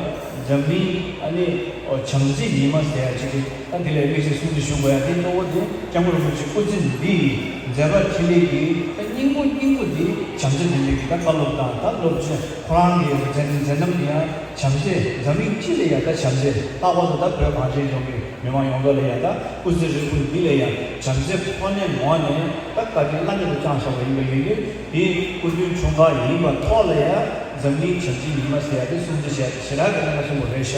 འཛམ་གླིང་ཨ་ནི་བྱམས་བརྩེའི་ཉི་མ་ཟེར་ཡ་ཅིག་གི་ད་དེ་ལས་དམིགས་བསལ་སྲུང་བརྩི་ཞུ་དགོས་ཡ་དེ་གཙོ་བོ་དེ་སྐྱབས་མགོན་རིན་པོ་ཆེ་སྐུ་ཚེ་འདི་ཡི་མཛད་པ་འཕྲིན་ལས་ཀྱི་ད་སྙིང་པོ་སྙིང་པོ་འདི་བྱམས་བརྩེ་ལྡན་པའི་གི་ད་བཀའ་སློབ་དང་ད་སློབ་ཆེན་ཁོ་རང་གི་མཛད་མཛད་རྣམ་འདི་ཡང་བྱམས་བརྩེ་འཛམ་གླིང་སྤྱི་ལ་ཡང་ད་བྱམས་བརྩེ་ལྷག་པར་དུ་ད་བོད་གངས་ཅན་ལྗོངས་ཀྱི་མི་མང་ཡོངས་རྫོགས་ལ་ཡང་ད་སྐུ་ཚེ་ཧྲིལ་པོ་འདི་ལ་ཡང་བྱམས་བརྩེ་ཁོ་ནའི་ངོས་ནས་ད་བཀའ་དྲིན་བླ་མེད་དུ་བསྐྱངས་བཞག་པ་ཡིན་པ་ཡིན་དུས་དེའི་སྐུ་མདུན་འཁྲུངས་སྐར་ཡིན་པ་ཐོག་ལ་ཡང་འཛམ་གླིང་བྱམས་བརྩེའི་ཉི་མ་ཟེར་ཡ་དེ་སྲུང་བརྩི་བྱས་ཞེ་དྲག་གི་གནད་འགག་ཆེན་པོ་རེད་ཤག་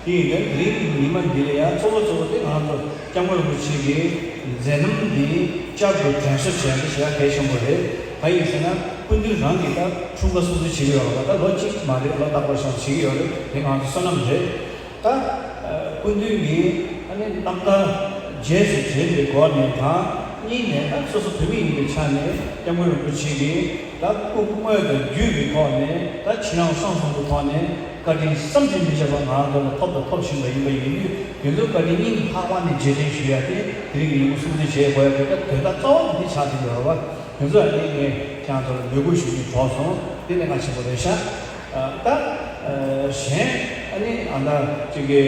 དེ་ཡིན་དུས་དེ་རིང་གི་ཉི་མ་འདི་ལ་ཡང་གཙོ་བོ་གཙོ་བོ་དེ་ང་ཚོ་སྐྱབས་མགོན་རིན་པོ་ཆེ་གི་མཛད་རྣམ་འདི་བསྐྱར་དུ་དྲན་གསོ་བྱེད་ཡ་དེ་ཞེ་དྲག་གལ་ཆེན་པོ་རེད། གང་ཡིན་ཟེར་ན་སྐུ་མདུན་རང་གིས་ད་འཁྲུངས་སྐར་སྲུང་བརྩི་བྱེད་ཀྱི་ཡོད་རེད་བ། ད་ལོ་གཅིག་མ་རེད་ལོ་རྟག་པར་ཤང་བྱེད་ཀྱི་ཡོད་རེད། དེ་ང་ཚོ་བསོད་ནམས་རེད། ད་སྐུ་མདུན་གྱིས་ཨ་ནི་རྣམ་ཐར་རྗེས་སུ་དྲན་པའི་སྒོ་ནས་དང་གཉིས་ནས་ད་སོ་སོ་བོད་མི་ཡིན་པའི་ཆ་ནས་སྐྱབས་མགོན་རིན་པོ་ཆེ་གིས་ད་སྐུ་དངོས་དང་བརྒྱུད་པའི་ཐོག་ནས་ད་ཕྱི་ནང་གསང་གསུམ་གྱི་ཐོག་ནས་བཀའ་དྲིན་བསམ་གྱིས་མི་ཁྱབ་པ་ང་རང་ཚོ་ལ་ཐོབ་དང་ཐོབ་བཞིན་པ་ཡིན་པ་ཡིན་དུས་དེ་ཚོའི་བཀའ་དྲིན་སྙིང་ཐག་པ་ནས་རྗེས་དྲན་ཞུ་ཡ་དེ་དེ་རིང་གི་ཉིན་མོ་སྲུང་བརྩི་བྱེད་དགོས་ཡ་དེ་ད་དོན་དག་རྩ་བ་དེ་འདི་ཆགས་བསྡད་ཡོད་རེད་བ། དེ་ཚོ་ཡང་ངས་ཁྱེད་རང་ཚོ་ལ་འབོད་སྐུལ་ཞུ་རྒྱུ་གྲོགས་སོང་། དེ་གནད་འགག་ཆེན་པོ་རེད་ཤག་ད་གཞན་ཨ་ནི་ཨ་ད་ཅིག་གི་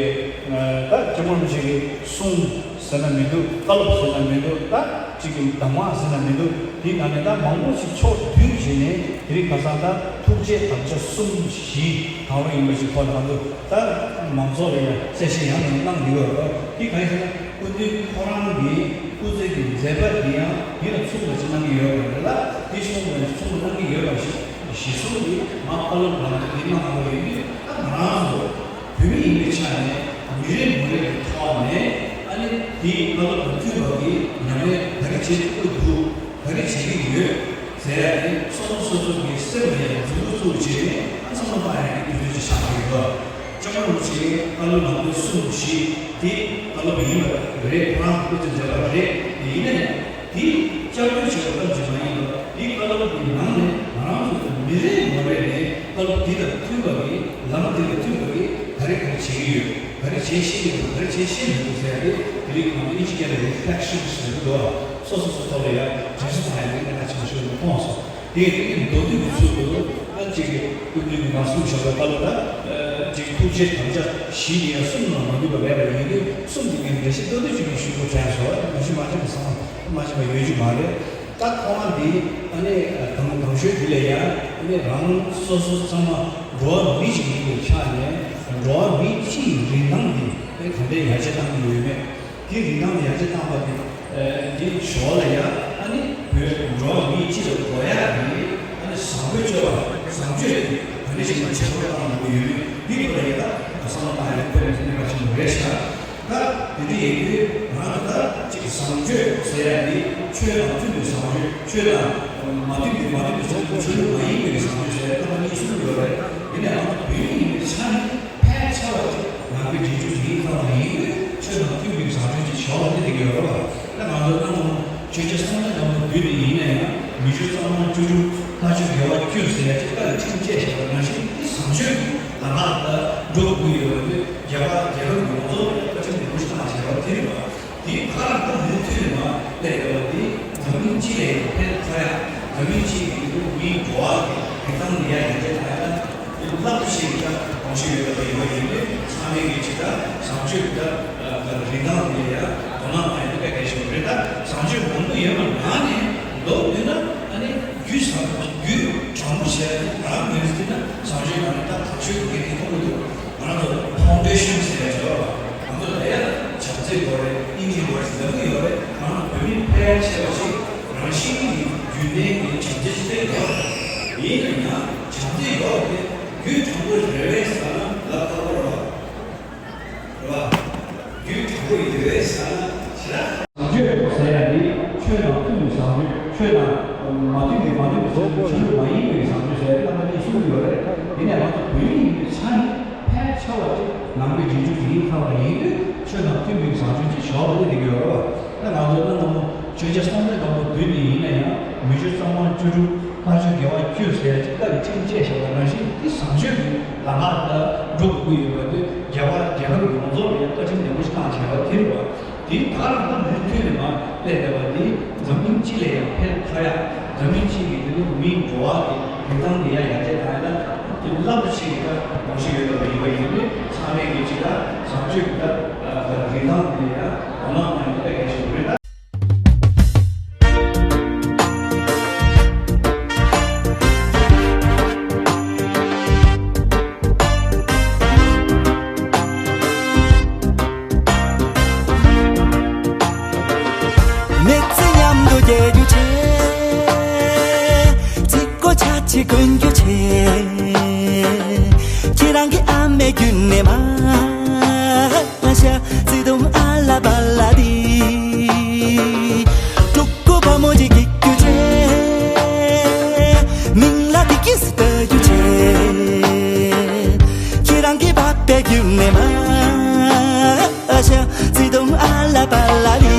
ད་སྐྱབས་མགོན་རིན་པོ་ཆེ་གི་གསུང་ཟེར་ན་མི་འདུག་བཀའ་སློབ་ཟེར་ན་མི་འདུག་ད་ཅིག་གི་གདམས་ངག་ཟེར་ན་མི་འདུག་དེའི་ནང་ནས་ད་མང་པོ་ཞིག་ཕྱོགས་བསྡུས་བྱས་ནས་དེ་རིང་ཁ་སང་ད་ཐུགས་རྗེ་དམ་བཅའ་གསུམ་བཞི་གང་རུང་ཡིན་པ་ཞིག་ཐོག་ནས་ང་ཚོ་ད་མང་ཚོགས་ལ་ཡང་གསལ་བཤད་ཡང་ནས་གནང་ཡོད་རེད། དེ་གང་ཡིན་ཟེར་ན། སྐུ་མདུན་ཁོ་རང་གི་སྐུ་ཚེ་གི་མཛད་པ་འདི་ཡང་འདི་ལ་མཚུངས་པ་ཅིག་གནང་གི་ཡོད་པ་རེད་ལ། འདི་མཚུངས་པ་མཚུངས་པ་གནང་གི་ཡོད་པ་ཞིག་གཞི་བཟུང་གིས་ང་བཀའ་སློབ་ལ་འདི་གནང་དགོས་པ་ཡིན་དུས། ད་ང་རང་ཚོ་བོད་མི་ཡིན་པའི་ཆ་ནས་མི་རེ་ངོ་རེ་གི་ཐོག་ནས་ཨ་ནི་འདིའི་བཀའ་སློབ་དང་མཐུན་པ་གི་ཉམས་ལེན་ག་རེ་བྱེད་ཐུབ་ཀྱི་འདུག་ག་རེ་བྱེད་ཀྱི་ཡོད་ཟེར་ཡ་དེ་སོ་སོ་སོ་སོ་གི་སེམས་ལ་ཡང་འཛིན་གྲྭ་བཙུགས་བྱས་ནས་ཨ་ཚང་མ་མ་ཡང་གི་དུས་ཚོད་ཅིག་ཆགས་ཀྱི་ཡོད། སྐྱབས་མགོན་རིན་པོ་ཆེའི་བཀའ་སློབ་ནང་དོན་གསུམ་བཞི་དེ་བཀའ་སློབ་ཡིན་པ་རེད། ཁོ་རང་སྐུ་ཚེ་མཛད་པ་རེད། ཡིན་ན་ཡང་དེ་བསྐྱར་ཟློས་བྱས་པ་ཙམ་གྱིས་མ་ཡིན་པར་དེ་བཀའ་སློབ་ཀྱི་ནང་ནས་ང་རང་ཚོ་མི་རེ་ངོ་རེ་ནས་བཀའ་སློབ་འདི་དང་མཐུན་པ་གི་ལམ་འདི་དང་མཐུན་པ་གི་ག་རེ་ག་རེ་བྱེད་ཀྱི་ཡོད། ག་རེ་བྱེད་ཤེས་ཀྱི་འདུག་ག་རེ་བྱེད་ཤེས་མི་འདུག་ཟེར་ཡ་དེ་དེ་རིང་ང་ཚོ་ཨིན་ཇི་སྐད་ལ་reflection་ཟེར་གྱི་འདུག་སོ་སོ་སོ་ཐོག་ལ་ཡང་དྲན་གསོ་བཏང་ཡ་དེ་གནད་འགག་ཆེན་པོ་ཞིག་ལ་མཐོང་སོང་། དེ་ཡིན་དུས་མདོར་བསྡུས་ཀྱི་ཚུལ་དུ་ཨ་ཅིག་གི་སྐུ་མདུན་གྱིས་ང་གསུངས་བཞག་པའི་བཀའ་སློབ་ད་ ཅིག་ཐུགས་རྗེ་དམ་བཅའ་བཞི་དེ་ཡང་གསུམ་ལ་མ་ནུས་པ་མེད་པ་ཡིན་དུས། གསུམ་དེ་ངས་འགྲེལ་བཤད་ཏོག་ཙམ་ཅིག་ཞུ་དགོས་དྲན་སོང་། མ་ཤེས་མ་ཤེས་པ་ཚང་མ་མ་ཤེས་པ་ཡོད་རྒྱུ་མ་རེད། ད་ཐོག་མ་འདི་ཨ་ནི་དང་དང་ཤོས་འདི་ལ་ཡང་ཨ་ནི་རང་སོ་སོ་ཚང་མ་འགྲོ་བ་མི་ཞིག་ཡིན་པའི་ཆ་ནས། འགྲོ་བ་མི་སྤྱིའི་རིན་ཐང་འདི་ཨ་ནི་ག་འདྲའི་ཡར་རྒྱས་བཏང་གི་ཡོད་མེད། དེ་རིན་ཐང་ཡར་རྒྱས་བཏང་བ་དེ། ཨ་དེའི་ཞོར་ལ་ཡང་ཨ་ནི་བོད་འགྲོ་བ་མིའི་སྤྱི་ལ་དགོས་ཡག་གི་ཨ་ནི་བཟང་པོའི་སྤྱོད་པ། བཟང་སྤྱོད་དེ་ག་འདྲ་ཞིག་ལ་ཇེ་མཐོར་བཏང་དགོས་ཡོད་མེད། འདི་སྐོར་ལ་ཡང་ད་བསམ་བློ་བཏང་ཡག་དཔེ་མི་སྲིད་གནད་འགག་ཆེན་པོ་རེད་ཤག་ད་དེ་འདྲ་ཡིན་དུས་ང་ཚོ་ད་ཅིག་བཟང་སྤྱོད་ཟེར་ཡག་འདི་ཆོས་དང་མཐུན་པའི་བཟང་སྤྱོད། ཆོས་དང་མ་མཐུན་པའི་མ་མཐུན་པའི་བཟང་སྤྱོད། ཆོས་མ་ཡིན་པའི་བཟང་སྤྱོད་ཟེར་ཡག་སྐད་ཆ་གཉིས་གསུམ་ཡོད་རེད། ཡིན་ནའང་བོད་ཡིག་ཡིན་པའི་ཆ་ནས། ཕལ་ཆེ་བ་ཅིག་ནང་པའི་རྗེས་འཇུག་ཡིན་ཙང་ལ་ཡིན་དུས། ཆོས་དང་མཐུན་པའི་བཟང་སྤྱོད་ཅིག་ཞོག་ལ་འདི་དེ་གི་ཡོད་རེད་བ། ད་ང་ཚོ་ནང་ལ་ཆོས་རྒྱལ་སྲོང་བཙན་སྒམ་པོ་དུས་དེ་ཡིན་ན་ཡང་། མི་འགྱུར་གཙང་མ་བཅུ་དྲུག་ལྷ་ཆོས་དགེ་བ་བཅུ་ཟེར་ཡ་ཅིག་ད་ཁྲིམས་བཅས་བཞག་པ་ནང་བཞིན། འདི་བཟང་སྤྱོད་ཀྱི་ལམ་ཁ་ལ་འགྲོ་དགོས་ཡོད་པ་དེ། རྒྱལ་བ་རྒྱལ་ཁབ་ཡོངས་རྫོགས་ལ་བཀའ་ཁྲིམས་ནན་པོ་ཞིག་བཏང་བྱས་པ་དེ་རེད་བ། དེའི་ཁ་ལ་ད་མུ་མཐུད་ནས་མར་སླེབས་ཡོད་པ་འདི་འཛམ་གླིང་སྤྱི་ལ་ཡང་ཕན་ཐོགས་ཡ། འཛམ་གླིང་སྤྱི་གི་མིའི་འགྲོ་བ་གི་རིན་ཐང་འདི་ཡར་ཡར་རྒྱས་བཏང་ཡ་ད། རླབས་ཆེ་ཞིག་ད་གོང་ཞུས་ཡོད་པ་ཡིན་པ་ཡིན་དུས། ཚང་མས་ཀྱི་ཅིག་ད་བཟང་སྤྱོད་ཀྱི་ད་རིན་ཐང་འདི་ལ་ཡང་དོ་སྣང་གནང་ཡ་དེ་དཔེ་གལ་ཆེན་པོ་རེད། ད་བཟང་སྤྱོད་མང་པོ་ཡོད་པ་ནང་ནས་མདོར་བསྡུས་ན་ཨ་ནི་རྒྱུད་བཟང་། རྒྱུད་དྲང་པོ་བྱས་ཏེ་རང་མི་རིགས་ན་བཟང་སྤྱོད་ནང་ནས་ད་དག་ཤོས་དེ་གལ་ཆེན་པོ་འདུག་ང་ཚོ་ཕའུན་ཌེ་ཤན་ཟེར་ཡ་ཅིག་ཡོད་རེད། ང་ཚོ་ལ་ཡ་བྱམས་བརྩེ་དགོས་རེད། སྙིང་རྗེ་དགོས་རེད་ཟེར་ལབ་ཀྱི་ཡོད་རེད། ང་ཚོ་བོད་མི་ཕལ་ཆེ་བ་ཞིག་རང་བཞིན་གྱི་རྒྱུད་ལྡན་གྱི་བྱམས་བརྩེ་ཞིག་ཡོད་རེད། ཡིན་ན་ཡང་བྱམས་བརྩེ་ཡོད་དེ་རྒྱུད་དྲང་པོ་རེད་པས་ཟེར་ན་ལབ་ཁག་པོ་རེད་བ། རེད་བ། རྒྱུད་དྲང་པོ་ཡོད་པས་ཟེར་ན་ཞེ་དྲག་བཟང་སྤྱོད་ཟེར་ཡ་འདི་ཆོས་དང་མཐུན་པའི་བཟང་སྤྱོད། ཆོས་དང་མ་མཐུན་པའི་མ་མཐུན་པའི་བཟང་སྤྱོད། ཆོས་ལུགས་མ་ཡིན་པའི་བཟང་སྤྱོད་ཟེར་ཡ་རྣམ་པ་གཉིས་གསུངས་ཀྱི་ཡོད་རེད། ཡིན་ནའང་ང་ཚོ་བོད་ཡིག་ཡིན་པའི་ཆ་ནས་ཕལ་ཆེ་བ་ཅིག་ནང་པའི་རྗེས་འཇུག་ཅིག་ཡིན་ཚར་བ་ཡིན་དུས། ཆོས་དང་མཐུན་པའི་བཟང་སྤྱོད་ཅིག་ཞོག་ལ་སླེབས་ཀྱི་ཡོད་རེད་བ། ད་ང་ཚོ་གནའ་སྔ་མོ་ཆོས་རྒྱལ་སྲོང་བཙན་སྒམ་པོ་དུས་ནས་ཡིན་ན་ཡང་། མི་འགྱུར་གཙང་མ་བཅུ་དྲུག་ལྷ་ཆོས་དགེ་བ་བཅུ་ཟེར་ཡ་ཅིག་བཀའ་གི་ཁྲིམས་བཅས་བཞག་པ་ནང་བཞིན། འདི་བཟང་སྤྱོད་ཀྱི་ལམ་ཁ་ལ་འགྲོ་དགོས་ཀྱི་ཡོད་པ་དེ། རྒྱལ་བ་རྒྱལ་ཁབ་ཡོངས་རྫོགས་ལ་ཡང་བཀའ་ཁྲིམས་ནན་པོ་ཞིག་བཏང་བྱས་པ་དེ་རེད་བ། དེའི་བར་ལ་ད་མུ་མཐུད་ནས་མར་སླེབས་བསྡད་པ་འདི་འཛམ་གླིང་སྤྱི་ལ་ཡང་ཕན་ཐོགས་ཡ། འཛམ་གླིང་སྤྱི་གི་དེ་ནི་མིའི་འགྲོ་བ་གི་རིན་ཐང་དེ་ཡང་ཡར་རྒྱས་བཏང་ཡ་ལ་དེ་རླབས་ཆེ་གི་ད་གོམས་གཤིས་ཡོད་པ་ཡིན་པ་ཡིན་དུས། ཚང་མས་ཀྱི་ཅིག་ད་བཟང་སྤྱོད་ཀྱི་ད་རིན་ཐང་དེ་ཡང་དོ་སྣང་གནང་ཡ་དེ་དཔེ་གལ་ཆེན་པོ་རེད་ད། མི་ཚེ་མཉམ་དུ་སྐྱེལ་རྒྱུ་བྱས། རྩིས་སྒོ་ཆ་ཆེ་གོན་རྒྱུ་བྱས། ཁྱེད་རང་གི་ཨ་མའི་རྒྱུད་ནས་མར་ཤ་བརྩེ་དུང་ཨ་ལ་པ་ལ་དེ། ཕྲུ་གུ་བུ་མོ་ཅིག་སྐྱེ་རྒྱུ་བྱས། མིང་ལ་དེ་གིས་བཏགས་རྒྱུ་བྱས། ཁྱེད་རང་གི་པ་ཕའི་རྒྱུད་ནས་མར་ཤ་བརྩེ་དུང་ཨ་ལ་པ་ལ་དེ།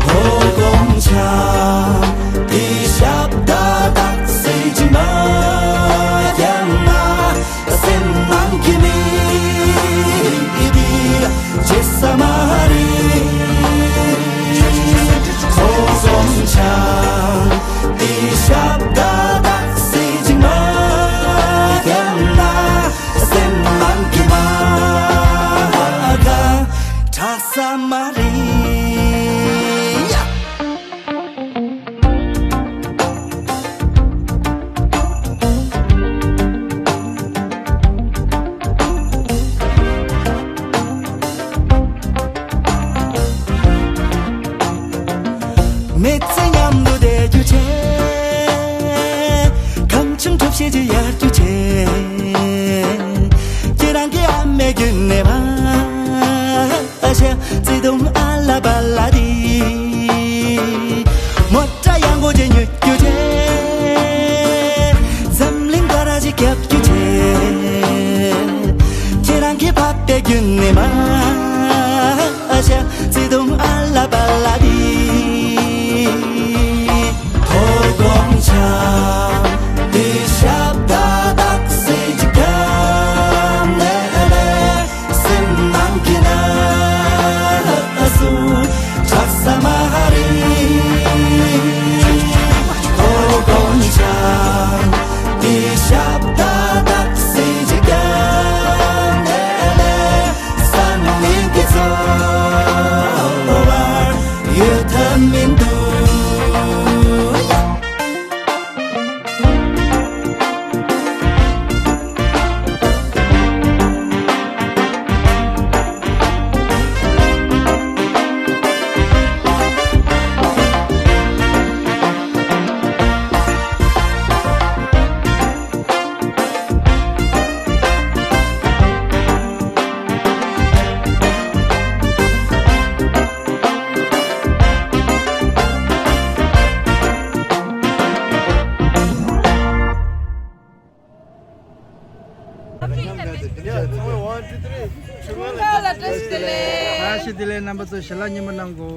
ཧོ་དགོང་ཆ་དེ་ཞབས་ད་དག་སེ་ཇི་མ་ཡང་ན། སེམས་ནང་གི་མི་དེ་བརྗེད་ས་མ་རེད། ཁོ་བཟང་ཆ་དེ་ཞབས་ད་དག་སེ་ཇི་མ་ཡང་ན། སེམས་ནང་གི་མ་ག་དྲག་ས་མ་རེད། མི་ཚེ་མཉམ་དུ་བསྡད་རྒྱུ་བྱས། གང་བྱུང་གྲུ་བཞི་ཅིག་གཡར་རྒྱུ་བྱས། ཁྱེད་རང་གི་ཨ་མའི་རྒྱུད་ནས་མར་ཤ་བརྩེ་དུང་ཨ་ལ་པ་ལ་དེ། མོ་ཊ་ཡག་པོ་ཅིག་ཉོ་རྒྱུ་བྱས། འཛམ་གླིང་སྐོར་ར་ཅིག་རྒྱག་རྒྱུ་བྱས། ཁྱེད་རང་གི་པ་ཕའི་རྒྱུད་ནས་མར་ཤ་བརྩེ་དུང་ཨ་ལ་པ་ལ་དེ། ཧོ་དགོང་ཆ་དེ་ཞབས་ད་དག་སེ་ཇི་ག་ནས་ལས། སེམས་ནང་གི་ན་སུ་དྲག་ས་མ་རེད། ཧོ་དགོང་ཆ་དེ་ཞབས་ད་དག་ ཆུང་མ་ལ་བཀྲ་ཤིས་བདེ་ལེགས། བཀྲ་ཤིས་བདེ་ལེགས། རྣམ་པ་ཚོ་ཞལ་ལག་མཉེས་པོ་གནང་གོ།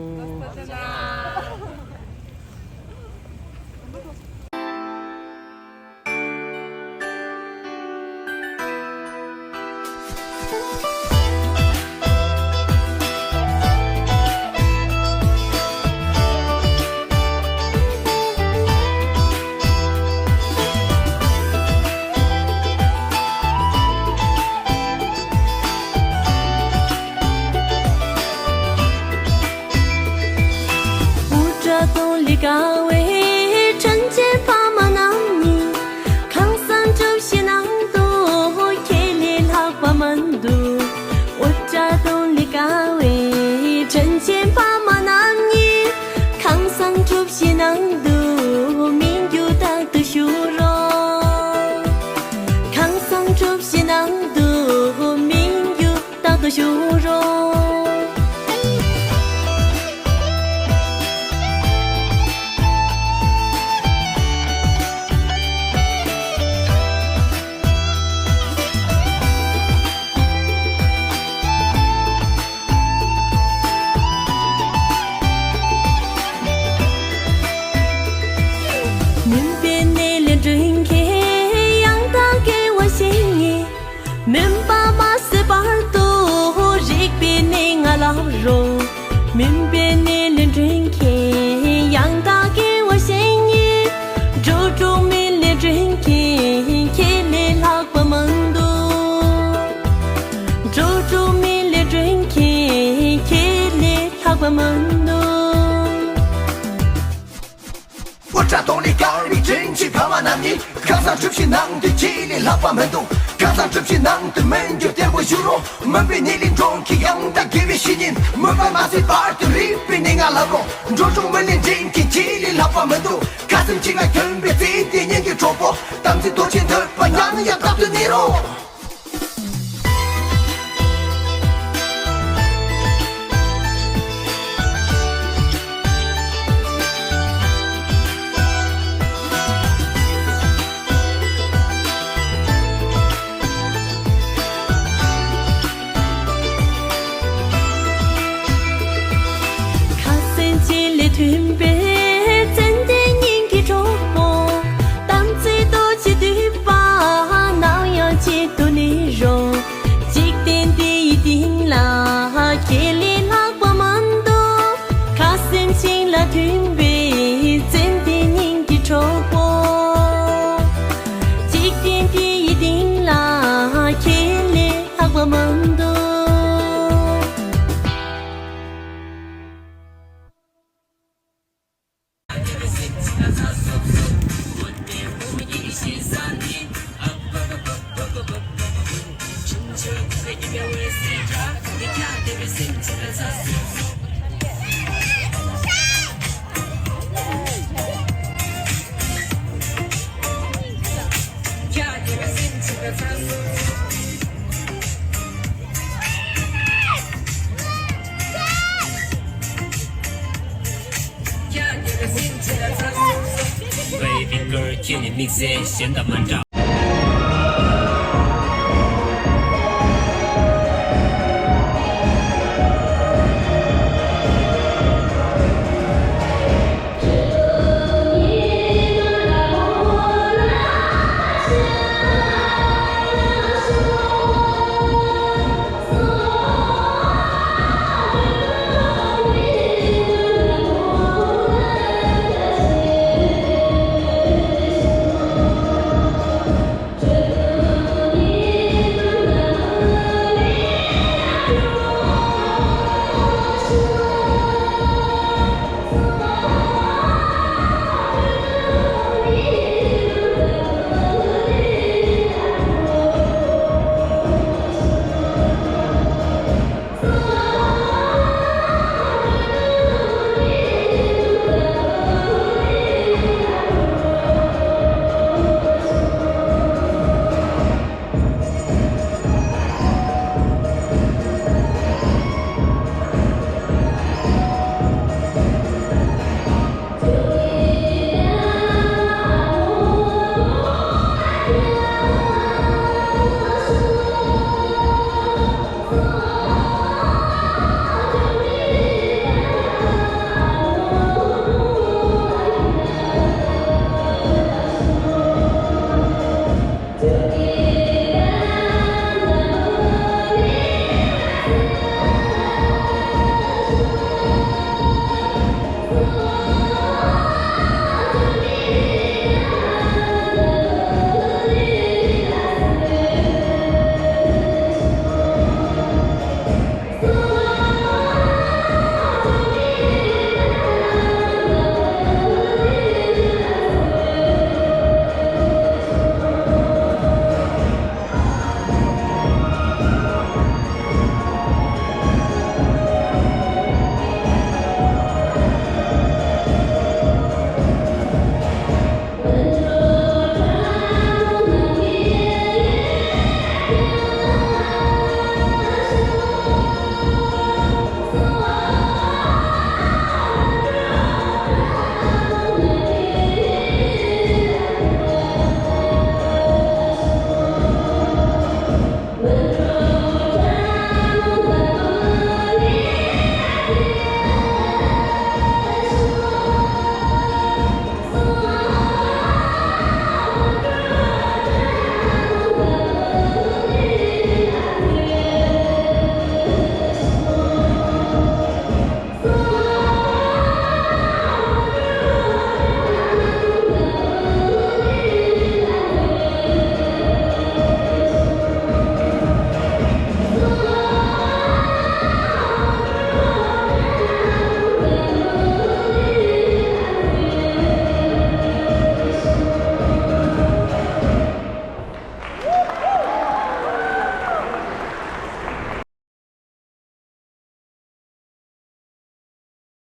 Baby girl ཁྱེད་ནི་དམིགས་བསལ་གཞན་དང་མ་འདྲ།